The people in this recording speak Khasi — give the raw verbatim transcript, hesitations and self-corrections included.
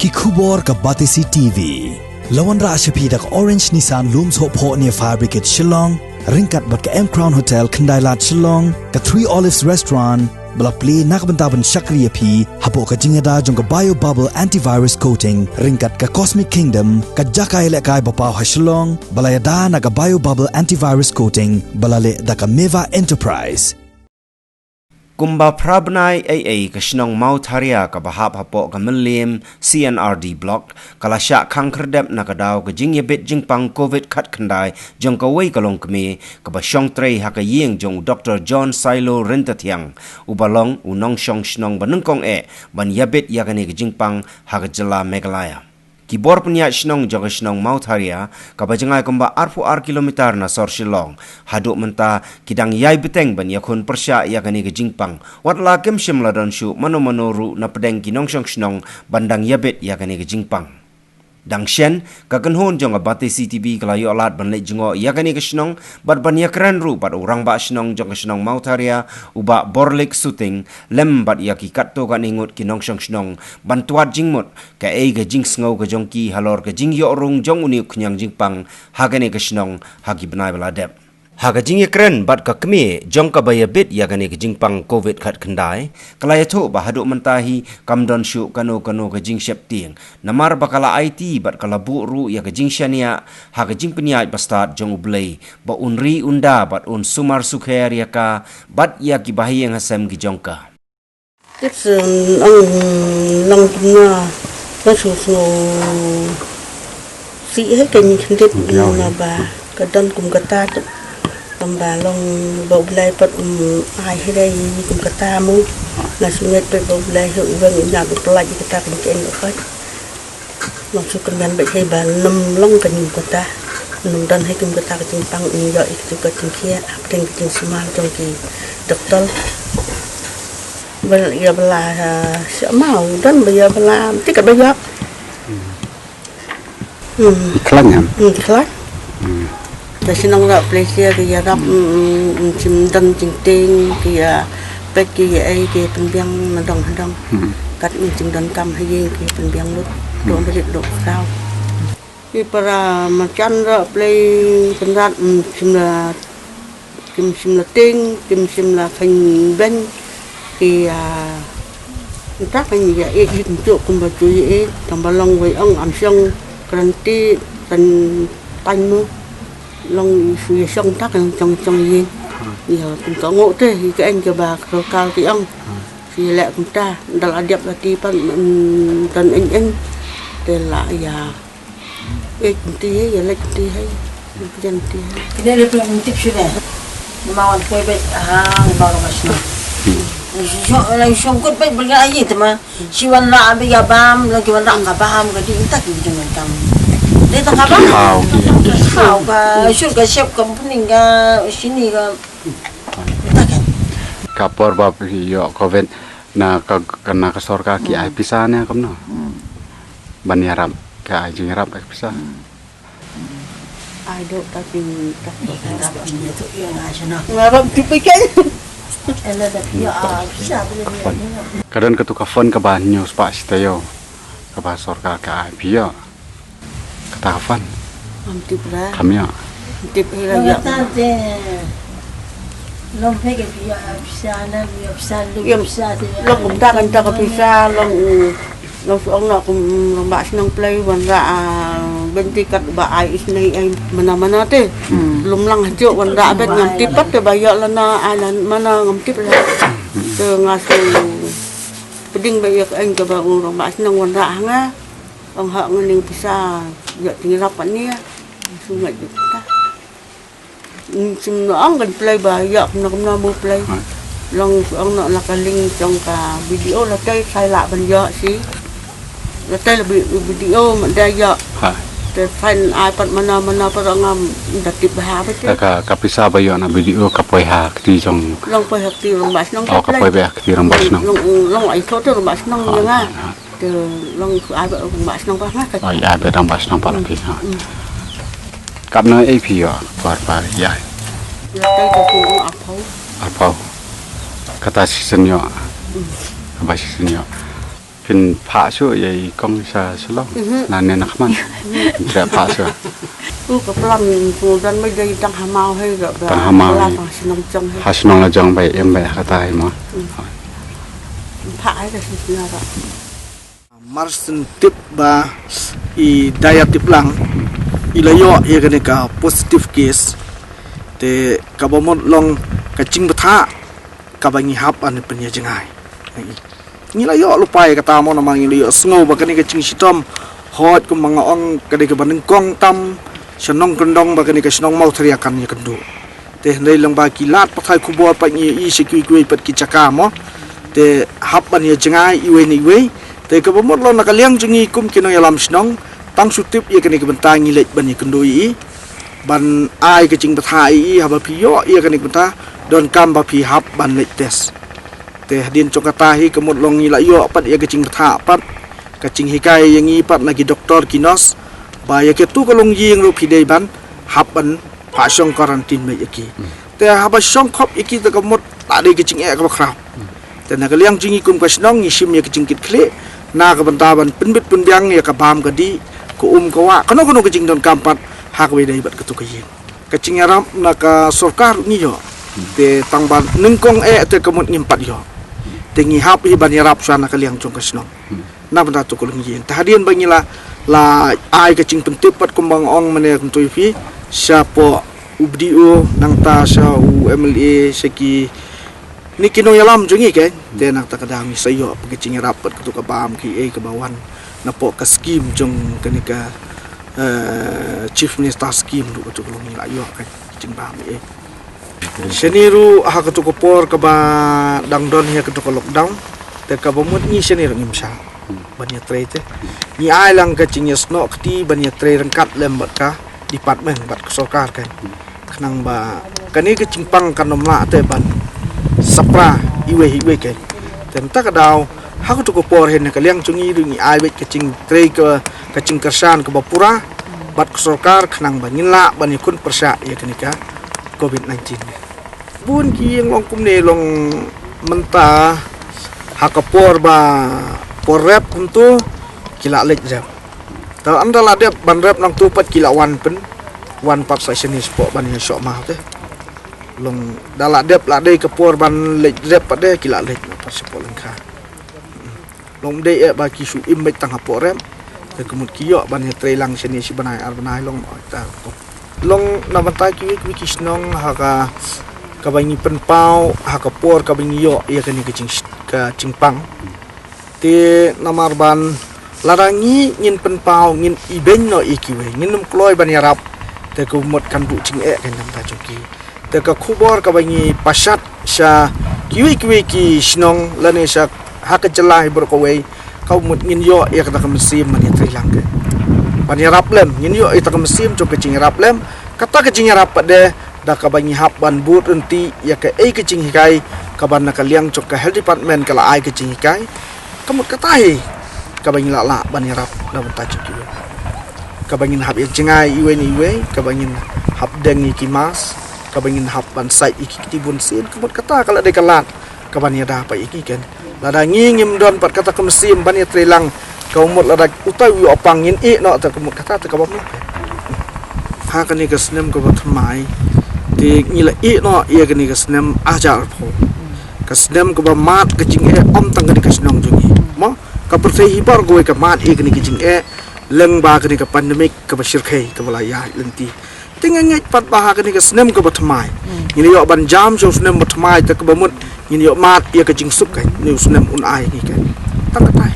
Ki khubor ka Batesi T V. La wanrah sha phi da ka Orange Nissan Lum Sohphoh near Fire Brigade Shillong, ryngkat bad ka M Crown Hotel Khyndailad Shillong, ka Three Olives Restaurant, ba la plie na ka bynta ban shakri ïa phi hapoh ka jingïada jong ka Bio Bubble Antivirus Coating, ryngkat ka Cosmic Kingdom, ka jaka ïalehkai ba paw ha Shillong, ba la ïada na ka Bio Bubble Antivirus Coating, ba la leh da ka Meva Enterprise. Kumba phra bnai ei ei ka shnong Mawtharia kaba hap hapoh ka mylliem C and R D Block, ka la shah khang khyrdep na ka daw ka jingïabit jingpang covid khatkhyndai jong kawei ka longkmie, kaba shong trei ha ka ïing jong u Doktor John Sailo Ryntathiang, uba long u nongshong shnong ba nyngkong eh ban ïabit ïa kane ka jingpang ha ka jylla Meghalaya. Ki bor pynïaid shnong jong ka shnong Mawtharia, kaba jngai kumba arphew ar kilometer na sor Shillong, haduh mynta ki dang ïai bteng ban ïakhun pyrshah ïa kane ka jingpang, wat la kim shym la don shuh mano mano ruh na pdeng ki nongshong shnong ban dang ïabit ïa kane ka jingpang. Dang shen, ka kynhun jong ka Batesi T V ka la ïoh lad ban leit jngoh ïa kane ka shnong, bad ban ïakren ruh bad u rangbah shnong jong ka shnong Mawtharia, u Bah Borlik Suting, lem bad ïa ki katto katne ngut ki nongshong shnong, ban twad jingmut kaei ka jingsngew ka jong ki halor ka jingïoh rung jong une u khñiang jingpang ha kane ka shnong ha ki bnai ba la dep. Ha ka jingïakren bad ka kmie jong kaba ïabit ïa kane ka jingpang covid khatkhyndai, ka la ïathuh ba haduh mynta hi kam don shuh kano kano ka jingsheptieng, namar ba ka la aiti bad ka la buh ruh ïa ka jingshaniah ha ka jingpynïaid bastad jong U Blei, ba un ri un da bad un sumar sukher ïa ka bad ïa ki bahaïing hasem ki jong ka. Tip sien ong long kumno, long shu shu si he ka ni khyndiat. Ngiaw he. Naba ka don kum kata tu. Tamba long ba U Blei pat um ai he dei ni kum kata mu. Nga shu ngeit pat ba U Blei he u weng u ñiah u pynlait kata kum ka eng ka khot. Long shu kyndian bad he ba nym long ka ni kum kata. Nym don he kum kata ka jingpang um ïoh ïa ka jingkoit jingkhiah hapdeng ka jingsumar jong ki doktor. Ba ïa ba la, ah, sha mau don ba ïa ba la ti ka ba ïa. Hmm. Khlaiñ em? Hmm, khlaiñ. Hmm. Ka shnong Rah Pleisie ka ïarap, hmm, hmm, hmm, shim don jingtieng, ka ïa peit ka ïa ei ka pynbiang na dong ha dong. Hmm. Kat hmm, shim don kam ha ïing ka pynbiang lut. Hmm. Dong belit dong saw. Ki para marjan Rah Pleisie Kynrad, hmm, shim la Kim shim la tieng, kim shim la kheiñ beiñ, ki, ah, nta kheiñ ïa ïeit ïeit njuk kumba ju ïeit, tang ba long wei ong am shong kren ti kan tang mo. Long shu ïa shong ta kan shong shong ïeit. Ïa kum ka ngoh te, ïa ka eng kaba ka kal ki ong. Shu ïa leh kumta, dal adiap la ti pan, mm, tan eng eng. Te la ïa. Eh, kumti hai, ïa leh kumti hai. Kumti hai. Kine le pun kumti shu ne. Nama wan koi bet, ah, ba ka mas na. Shu, la shu kut bet berga ayi tema. Shi wan la abi ya bam, la ki wan la ka bam, ka di intak ki jeng tam. Dei ta ka bam. Hau, ki. Hau ka, shur ka shep company ka, shini ka. Intak kan. Ka por ba ïoh covid na ka, na ka sorkar ki ai pisa ne kumno. Ban ïarap, ka ai jingïarap ai pisa. Ai dok ta pin ta. Ngarap tu pe kan. Ka don katu ka fund kaba news pa sita ïoh. Kaba sorkar ka ai phi ïoh. Kata ka fund. Am tip ra. Kam ïoh. Tip ra ïa. Long phe ke phi ïoh pisa na, ïoh pisa lu, ïoh pisa te. Long kumta kan ta ka pisa, long Long shu ong noh kum, mm, rangbah shnong Blei wanrah, ah, bynta kat ba ai isynei ai mana mana te. Hmm. Lum lang hajuh wanrah bad ngam tip pat te ba ïoh lano ai lano mana ngam tip lah. Te nga shu pdeng ba ïa ka eng kaba u rangbah shnong wanrah ha nga. Ong ha nga ning pisa ïoh jingïarap pat ne. Shu ngeit ta. Sim no ong kan Blei ba ïa kumno kumno mo Blei. Long ong no la ka link jong ka video la tai sai la ban ïa si. La tai la video ma da ïa. Te fan ai pat mana mana pat ngam da tip ha ba te. Ka, ka pisa ba ïa na video ka poi ha kti jong. Long poi ha kti long ba snong. Oh, ka poi ba kti long ba snong. Long, long ai to te long ba snong ïa nga. Te long ai ba rangbah shnong ba nga ka. Ai, ai ba rangbah shnong ba la phi ha. Kap na ei phi ïa, par par ïa. Ïa tai ka kum ong arphew. Arphew. Kata season ïa. Kaba season ïa. Phin phah shuh ïa i kong sha Shillong. Na ne na khmat. Phin phah shuh. U ka plan u don mai dei tang ha maw hi ga ba. Tang ha maw hi. Tang shnong jong hi. Ha shnong la jong bai em bai ha kata hi mo. Phah ai ka shnong ra. Mar shen tip ba i Daya Tiplang i la ïoh ïa kane ka positive case. Te kaba mut long ka jingbthah kaba ngi hap ban pynïajngai. Ngi la ïoh lypa ïa kata mo namar ngi la ïoh sngew ba kane ka jingshitom hot kumba nga ong ka dei kaba nyngkong tam sha nongkyndong ba kane ka shnong Mawthariakan ïakynduh. Te hynrei lyngba ki lad pathai khubor pat ngi ïohi sha kiwei kiwei pat ki jaka mo. Te hap ban ïajngai iwei na iwei. Te kaba mut long na ka liang jong ngi kum ki nongïalam shnong tang shu tip ïa kane ka bynta ngi leit ban ïakynduh ïa i ban ai ka jingbthah ïa i haba phi ïoh ïa kane ka bynta donkam ba phi hap ban leit test. Te hadien jong kata hi ka mut long ngi la ïoh pat ïa ka jingbthah pat ka jinghikai ïa ngi pat na ki doktor ki nurse ba ïa kito ka longïing ruh phi dei ban hap ban phah shong quarantine beit ïa ki. Te haba shong khop ïa ki te ka mut la dei ka jingeh kaba khraw. Te na ka liang jong ngi kum ka shnong ngi shim ïa ka jingkitkhlieh na ka bynta ban pynbit pynbiang ïa ka bam ka dih ka um ka wah kano kano ka jingdonkam pat ha kaba ïadei bad kato ka ïing. Ka jingïarap na ka sorkar ngi ïoh. Te tang ba nyngkong eh te ka mut ngim pat ïoh. Te ngi hap hi ban ïarap shuwa na ka liang jong ka shnong. Na bynta to ka longïing. Te hadien ba ngi la la ai ka jingpyntip pat kumba nga ong mynne kumto ïa phi shapoh u B D O nangta sha u M L A sha ki ni ki nongïalam jong ngi kein. Te nangta ka dang ngi sa ïoh pat ka jingïarap pat kato ka bam ki ei kaba wan napoh ka skim jong kane ka eh, Chief Minister skim ruh kato ka long ngi la ïoh kein jingbam ei. Shane ruh ha kato ka por kaba dang don hi ha kato ka lockdown te kaba mut ngi shane ruh ngim shah ban ïatrei te ngi ai lang ka jingïasnoh kti ban ïatrei ryngkat lem bad ka department bad ka sorkar kein. Khnang ba kane ka jingpang kan ym lah te ban sapra iwei iwei kein. Te mynta ka daw ha kato ka por hi na ka liang jong ngi ruh ngi ai beit ka jingtrei ka ka jingkyrshan kaba pura bad ka sorkar khnang ba ngin lah ban ïakhun pyrshah ïa kane ka covid nineteen. Bun ki ïing long kumne long mynta ha ka por ba por rep kumto ki la leit rep. Te ynda la dep ban rep nangto pat ki la wan pyn wan pat sa shane shapoh ban ïa shoh ma te. Long da la dep la dei ka por ban leit rep pat de ki la leit ma pat shapoh lyngkha. Long dei eh ba ki shu im beit tang hapoh rep. Te ka mut ki ïoh ban ïatrei lang shane shi bnai ar bnai long oi ta. Long na bynta kiwei kiwei ki shnong ha ka kaba ngi pynpaw ha ka por kaba ngi ïoh ïa kane ka jing ka jingpang. Te namar ban lada ngi ngin pynpaw ngin ibeiñ noh ïa kiwei ngin ym kloi ban ïarap. Te ka mut kan duh jingeh kein na bynta jong ki. Te ka khubor kaba ngi pashat sha kiwei kiwei ki shnong lane sha ha ka jylla hi baroh kawei ka mut ngin ïoh ïa kata ka mynsiem ban ïatrei lang kein. Ban ïarap lem ngin ïoh ïa kata ka mynsiem jong ka jingïarap lem. Kata ka jingïarap pat de da kaba ngi hap ban bud ryntih ïa kaei ka jinghikai kaba na ka liang jong ka health department ka la ai ka jinghikai. Ka mut kata hi kaba ngi lah lah ban ïarap na bynta jong kiwei. Kaba ngin hap ïa jngai iwei na iwei kaba ngin hap deng ïa ki mask kaba ngin hap ban sait ïa ki kti bun sien ka mut kata ka la dei ka lad kaban ïada pat ïa ki kein. Lada ngi ngim don pat kata ka mynsiem ban ïatrei lang ka mut lada utai u ïoh pang ngin ïeh noh ta ka mut kata ta kaba mut. Ha kane ka snem kaba thymmai te ngi la ïeh noh ïa kane ka snem hajar arphew. Ka snem kaba mad ka jingeh ym tang kane ka shnong jong ngi. Mo ka pyrthei hi baroh kawei ka mad ïa kane ka jingeh lyngba kane ka pandemic kaba shyrkhei kaba la ïaid lynti. Te nga ngeit pat ba ha kane ka snem kaba thymmai ngin ïoh ban jam sha u snem ba thymmai te kaba mut ngin ïoh mad ïa ka jingsuk kein ne u snem un ai ngi kein. Tang katai.